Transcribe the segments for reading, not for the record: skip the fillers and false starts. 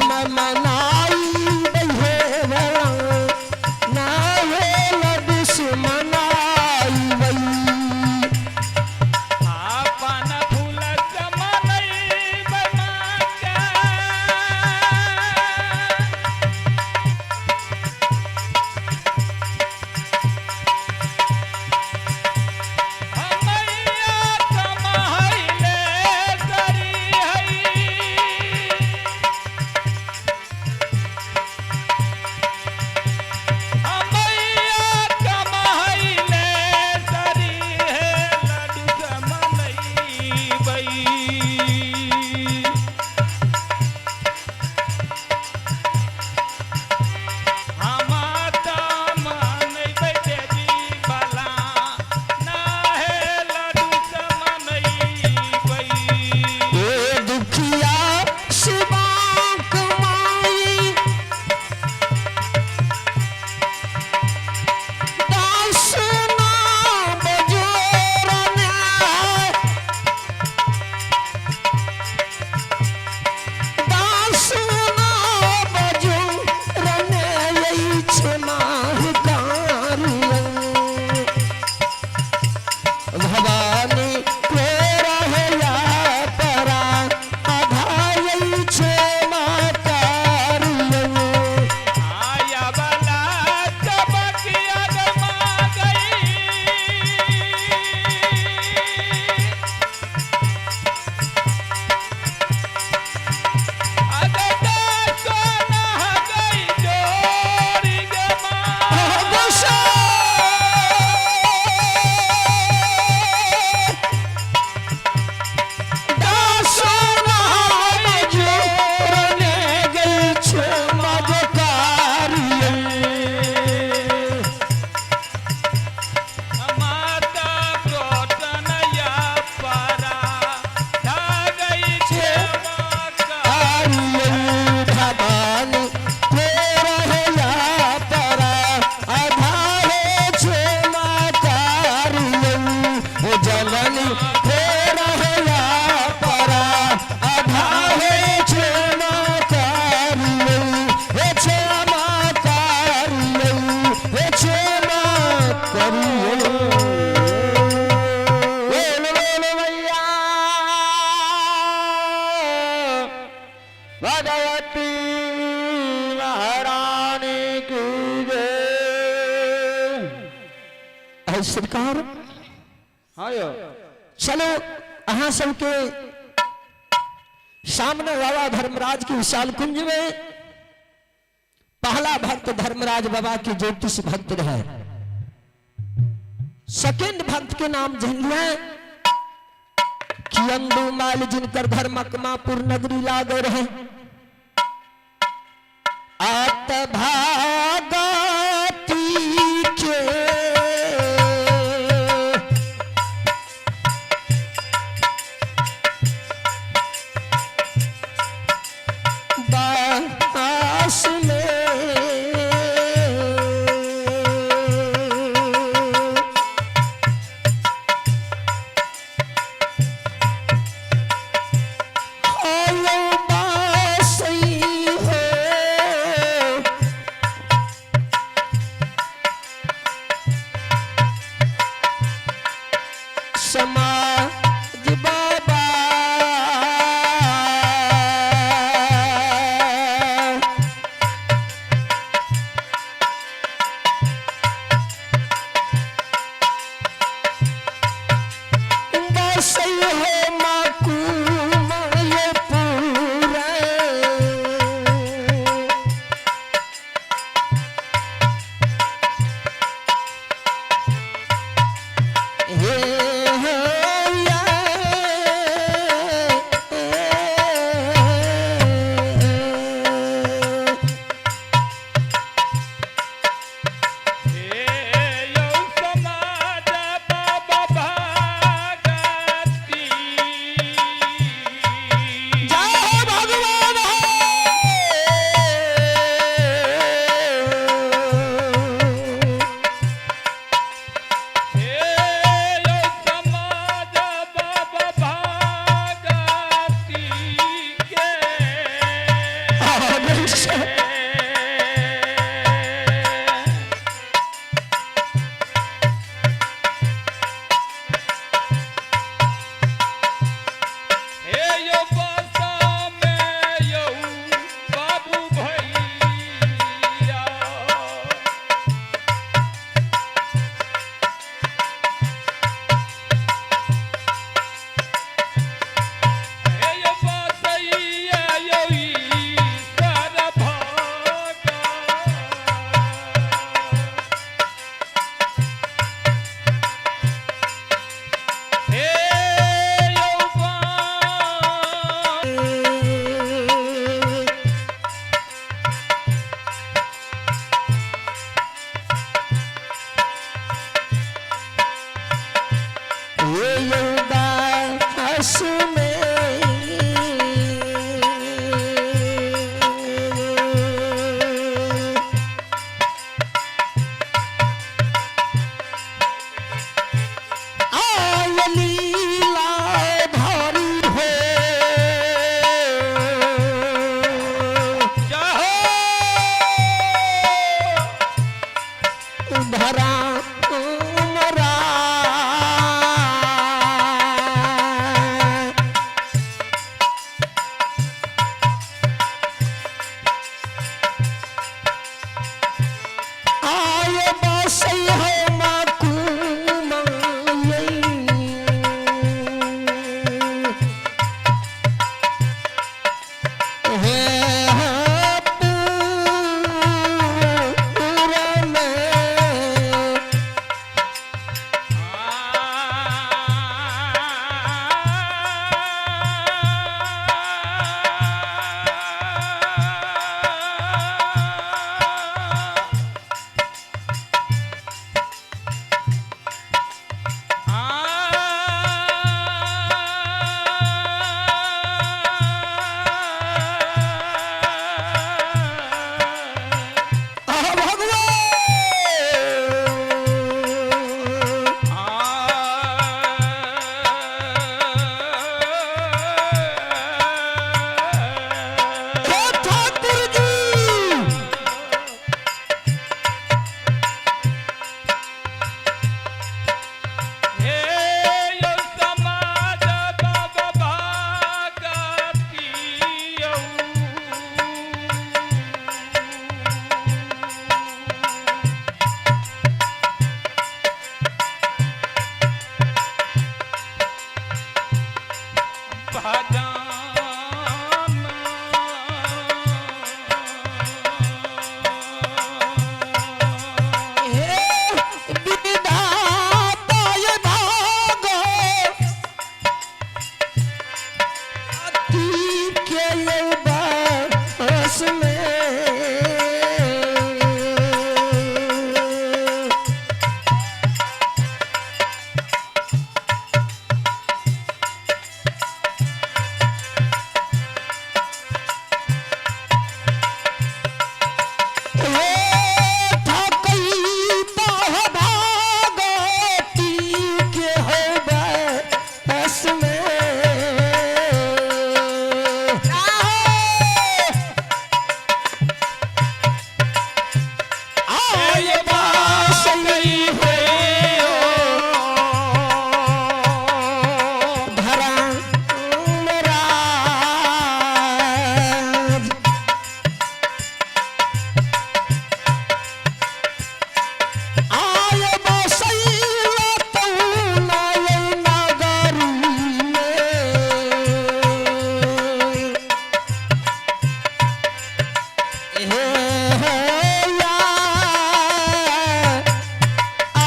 मनाई हे भला ना हे लड्डू से मनाई बई। अपन फूल चमनई माता। मैया कमहैले सरी हई। मैया कमहैले सरी है लड्डू चमनई बई। माता मनैबै देवी बाला ना हे लड्डू चमनैबै। ए दुखिया शिवा कुमारी दास ना बजोरन दास ना बजोरन यही क्षमा भवानी के रहया परा आधाय छे मातारियन। आया बाला चबकिया गमा गई। अगदा सोना गई जोरी गमा। माता प्रोटनया परा धा गई छे माता। जननी रहया परा आधारे क्षमा करियौ हे क्षमा करियौ हे क्षमा करियौ। बोल बोल भैया भगवती महारानी की जय। सरकार हाँ यो। चलो अहाँ सबके सामने बाबा धर्मराज की विशाल कुंज में पहला भक्त धर्मराज बाबा के ज्योतिष भक्त रहे। सेकंड भक्त के नाम जन लिया कि अंदू माल जिनकर घर मकमापुर नगरी लागे रहे। आत भागती के बास में आयो बासई हो। से। हे यो बसा में यौ बाबू भैया। हे यो बसैया यौ ईश्वर भगत। हे यौ बा। ये उदास में आय लीला धारी हो। जय हो। धरा उमरा आय बसै हो हे पूरन। आह भगवान। हे ठाकुर जी। हे यो समाज बाबा भागतियौ। भजन हे विधाता ये भागो अति के ये बस में। हे थकई बाह भागती के हो बस में। आय बासई हो धरा राज। आय बसैला तऊ नगरी में। हे हे या आ।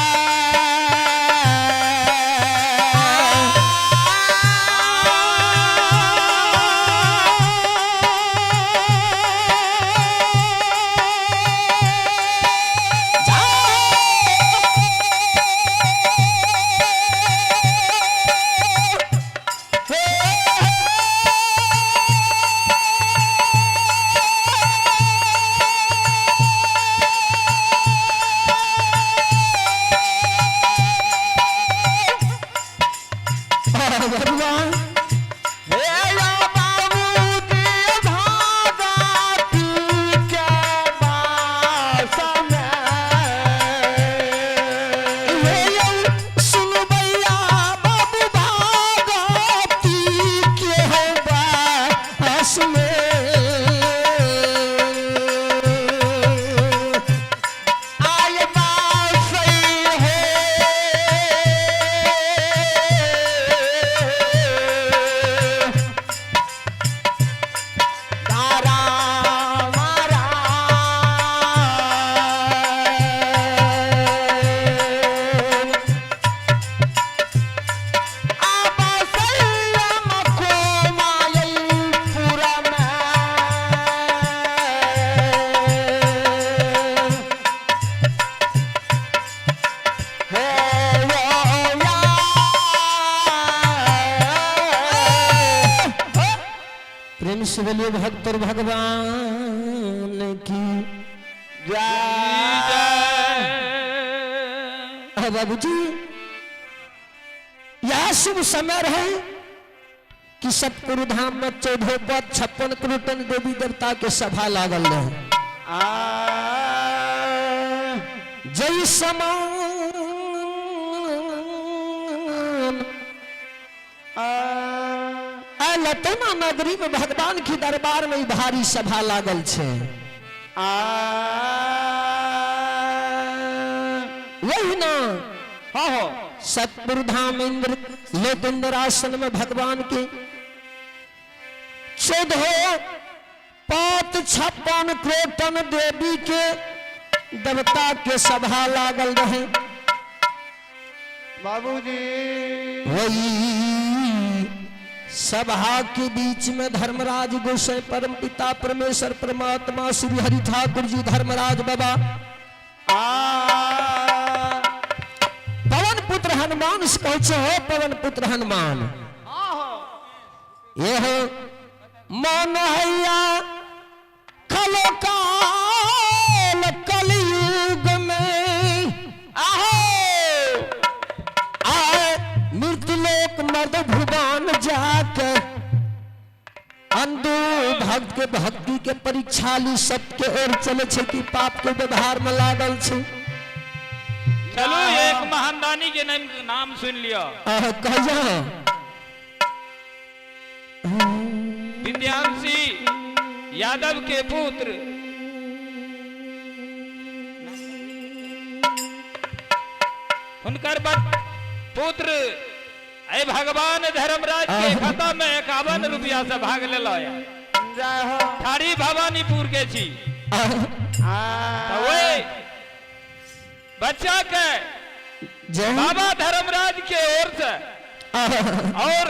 से बोलिए भक्त और भगवान की जय। बाबूजी, यह शुभ समय रहे कि सतगुरु धाम में 14 पद 56 करोड़ देवी देवता के सभा लागल रहे। जय समान लतना नगरी में भगवान की दरबार में भारी सभा लागल छे। वही ना हाँ हो। सतपुर धाम इंद्र लोक इंद्रासन में भगवान के 14 पात 56 क्रोटन देवी के देवता के सभा लागल रहे। बाबूजी वही सभा के बीच में धर्मराज गोसाई परम पिता परमेश्वर परमात्मा श्री हरि ठाकुर जी धर्मराज बाबा पवन पुत्र हनुमान से कहै छै, हो पवन पुत्र हनुमान, यह मन हैया खलो काल कलयुग में आहो आए मृत्युलोक मर्द भुवन जाके अंधु भक्त के भक्ति के परीक्षा ली, सबके ओर चले छे कि पाप के व्यवहार में लागल छे। चलो एक महानदानी के नाम सुन लियो। कहिया विद्यांशी यादव के पुत्र हुनकर पुत्र अय भगवान धर्मराज के खाता में 51 रुपया से भाग लेलो। जय हो। ठाड़ी भवानीपुर के छी। तो वही बच्चा के जय बाबा धर्मराज के ओर से और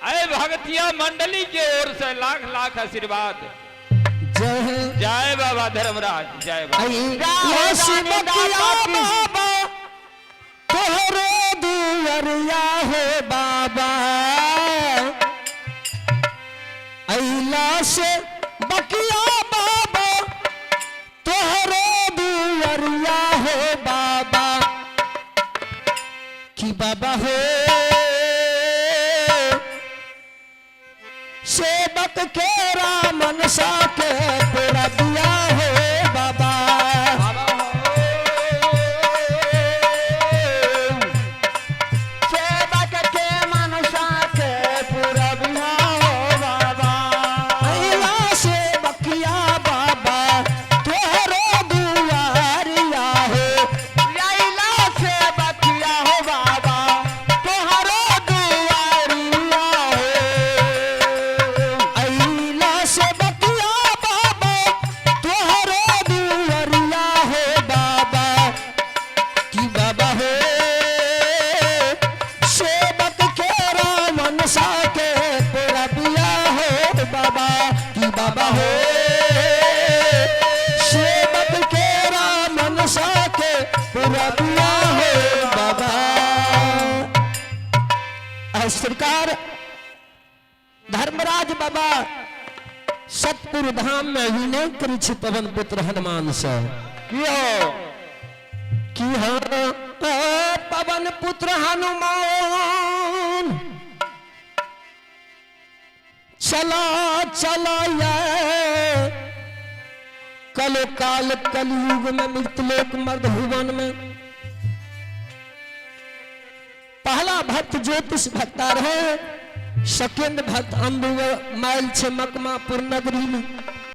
अय भगतिया मंडली के ओर से लाख लाख आशीर्वाद। जय जय बाबा धर्मराज, जय बाबा। बाबा तोहरो दुअरिया हो बाबा, अइला से बकिया बाबा तोहरो दुअरिया हो बाबा, कि बाबा हो सेवक के रामन सा के पूरा दिया हो बाबा। सेवक के मनसा के पूरा बिहा हो बाबा। अइला से बकिया बाबा तोहरो दुआरिया हो, अइला से बकिया हो बाबा तोहरो दुआरिया हो। अइला से बकिया बाबा तोहरो दुआरिया हो बाबा, कि बाबा हो सेवक के रामन सा के पूरा दिया हो बाबा, कि बाबा हो सेवक के रामन सा के पूरा दिया हो बाबा। सरकार धर्मराज बाबा सतपुर धाम में विनय करी छी पवन पुत्र हनुमान से। की हो कि हाँ पवन पुत्र हनुमान चला चला ये कलो काल कलयुग में मृतलोक मर्द भुवन में पहला भक्त ज्योतिष भक्ता रहे, सेकंड भक्त अंबु माइल छे मकमापुर नगरी में।